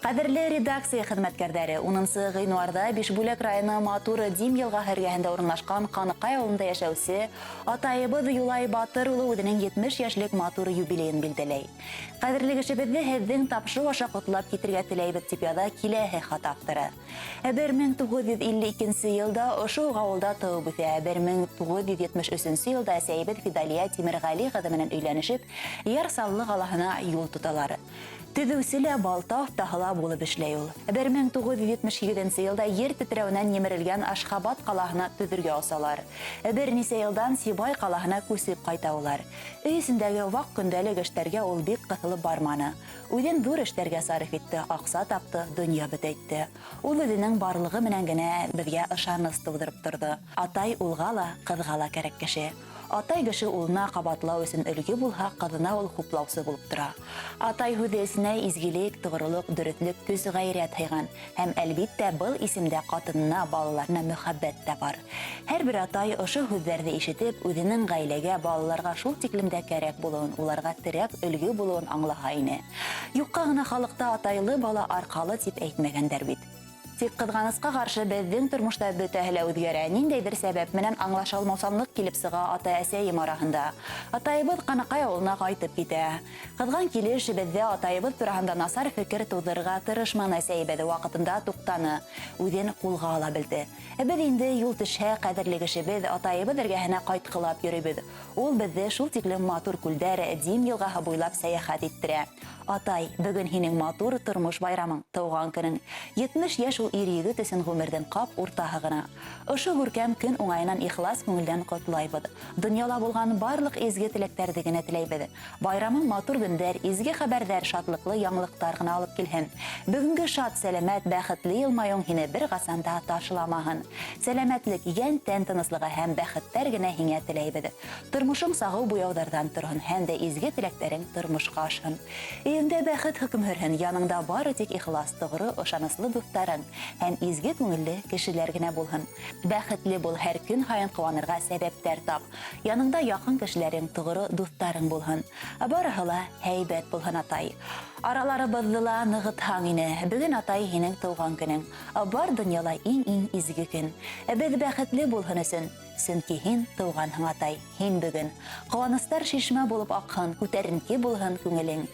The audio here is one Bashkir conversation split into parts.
Ҡәҙерле редакция хеҙмәткәрҙәре, 10 ғинуарҙа Бишбүләк районы Матур Дим йылғаһы эргәһендә урынлашҡан Ҡаныҡай ауылында йәшәүсе атайыбыҙ Юлай Батыр улы үҙенең 70 йәшлек матур юбилейын билдәләй. Ҡәҙерле кешебеҙҙе һеҙҙең тапшырыу аша ҡотлап китергә теләйбеҙ, тип яҙа киләһе хат авторы. 1952 йылда ошо уҡ ауылда тыуып үҫә. 1973 йылда әсәйебеҙ Фидалия Тимерғәли ҡыҙы менән өйләнешеп, Яр Саллы ҡалаһына юл тоталар. Төҙөүсе лә, балта оҫтаһы ла булып эшләй ул. 1978 йылда ер тетрәүенән емерелгән Ашхабад ҡалаһына төҙөргә осалар. Бер нисә йылдан Сибай ҡалаһына күсеп ҡайта улар. Өй эсендәге ваҡ көндәлек эштәргә ул бик ҡыҫылып барманы. Үҙен ҙур эштәргә сарыф итте, аҡса тапты, донъя бөтәйтте. Ул үҙенең барлығы менән генә беҙгә ышаныс тыуҙырып торҙо. Атай улға ла, ҡыҙға ла кәрәк кеше. Атай кеше улына ҡабатлау өсөн өлгө булһа, ҡыҙына ул хуплаусы булып тора. Атай һүҙе эсенә изгелек, тоғролоҡ, дөрөҫлөк, көс-ғәйрәт һыйған. Һәм, әлбиттә, был исемдә ҡатынына, балаларына мөхәббәт тә бар. Һәр бер атай ошо һүҙҙәрҙе ишетеп, үҙенең ғаиләгә, балаларға шул тиклем дә кәрәк булыуын, уларға терәк, өлгө булыуын аңлаһа ине. Юҡҡа ғына халыҡта атайлы бала арҡалы тип әйтмәгәндәр бит. Тик ҡыҙғанысҡа ҡаршы беҙҙең тормошта бөтәһе лә үҙгәрә. Ниндәйҙер сәбәп менән аңлаша алмаусанлыҡ килеп сыға атай-әсәйем араһында. Атайыбыҙ Ҡанаҡай ауылына ҡайтып китә. Ҡыҙған килеш беҙҙә атайыбыҙ тураһында насар фекер тыуҙырырға тырышманы әсәйебеҙ, ваҡытында туҡтаны, үҙен ҡулға ала белде. Беҙ инде юл төшһә, ҡәҙерле кешебеҙ, атайыбыҙ эргәһенә ҡайтҡылап йөрөйбөҙ. Ул беҙҙе шул тиклем матур күлдәр, Дим йылғаһы буйлап сәйәхәт иттерә. Атай, бөгөн һинең матур тормош байрамың, тыуған көнөң. 70 йәш ул ир-егет өсөн ғүмерҙең ҡап уртаһы ғына. Ошо күркәм көн уңайынан ихлас күңелдән ҡотлайбыҙ. Донъяла булған барлыҡ изге теләктәрҙе генә теләйбеҙ. Байрамың матур көндәр, изге хәбәрҙәр, шатлыҡлы яңылыҡтар ғына алып килһен. Бөгөнгө шат, сәләмәт, бәхетле йылмайыуың һине бер ҡасан да ташламаһын. Сәләмәтлек, йән-тән тыныслығы һәм бәхеттәр генә һиңә теләйбеҙ. Тормошоң сағыу буяуҙарҙан торһон һәм дә изге теләктәрең тормошҡа ашһын. Өйөңдә бәхет хөкөм һөрһөн, яныңда бары тик ихлас, тоғро, ышаныслы дуҫтарың һәм изге күңелле кешеләр генә булһын. Бәхетле бул, һәр көн һайын ҡыуанырға сәбәптәр тап. Яныңда яҡын кешеләрең, тоғро дуҫтарың булһын. Барыһы ла һәйбәт булһын, атай. Араларыбыҙҙы ла нығытһаң ине. Бөгөн, атай, һинең тыуған көнөң. Бар донъяла иң-иң изге көн. Беҙ бәхетле булһын өсөн. Сөнки һин тыуғанһың, атай, һин бөгөн. Ҡыуаныстар шишмә булып аҡһын, күтәренке булһын күңелең.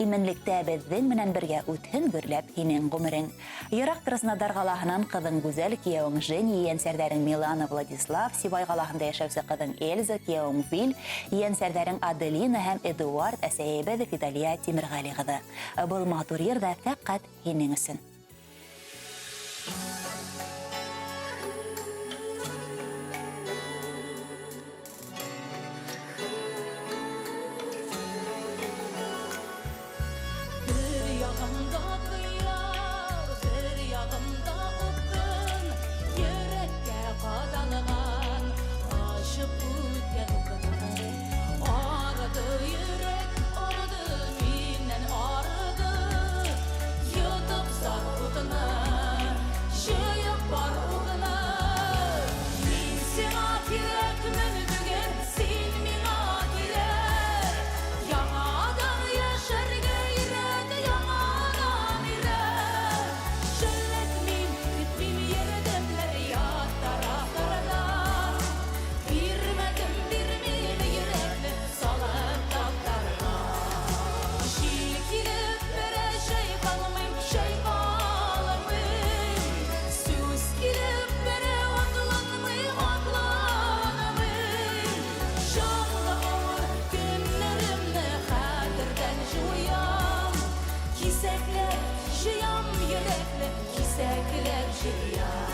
Именлектә беҙҙең менән бергә үтһен гөрләп һинең ғүмерең. Йыраҡ Краснодар ҡалаһынан ҡыҙың Гүзәл, кейәүең Женя, ейәнсәрҙәрең Милана, Владислав, Сибай ҡалаһында йәшәүсе ҡыҙың Эльза, кейәүең Вил, ейәнсәрҙәрең Аделина һәм Эдуард, әсәйебеҙ Фидалия Тимерғәли ҡыҙы. Был матур йыр ҙа фәҡәт һинең өсөн. Бер яғымда ҡыяр, бер яғымда упҡын, йөрәккә ҡаҙалған, ашып үткән упҡын. Арыды йөрәк, арыды, минән арыды, йотоп зар утына, җыеп бар угына. Мин сиңа кирәкмен бүген, син миңа кирәк. Яңадан яшәргә өйрәт, яңадан өйрәт. Жәлләтмим, көтмим ярдәмнәр ят тарафлардан. Бирмәдем, бирмим йөрәкне салып таптарга. Җил килеп бәрә, чайкалмыйм, чайкалмыйм. Сүз килеп бәрә, атланмыйм, атланмыйм. Җанлы авыр көннәремне хәтердән җуям. Кисәкләп җыям йөрәкне, кисәкләп җыям.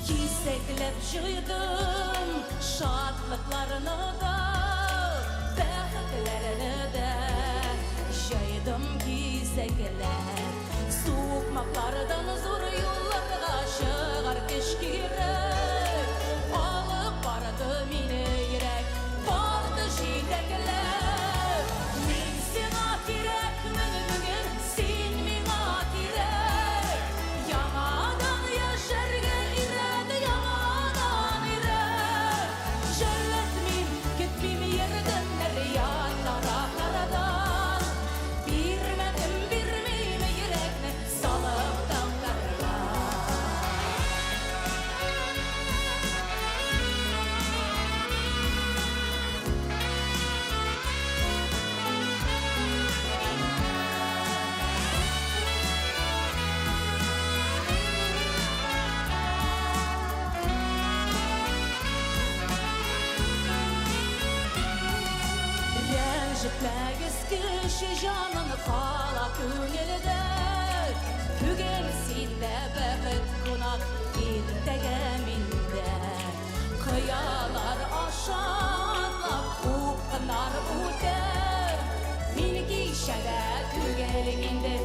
Кисәкләп җыйдым шатлыкларны да, бәхетләрне дә җыйдым кисәкләп. Сукмаклардан зур юлларга чыгар көч кирәк. Алып барды мине йөрәк, барды җитәкләп. Мин сиңа кирәкмен бүген, син миңа кирәк. Яңадан яшәргә өйрәт, яңадан өйрәт. Жәлләтмим, көтмим ярдәмнәр Рәнҗетмәгез кеше җанын, кала күңелдә. Бүген синдә бәхет кунак, иртәгә миндә. Кыялар аша атлап, упкыннар үтеп. Мин кичәдә түгел инде.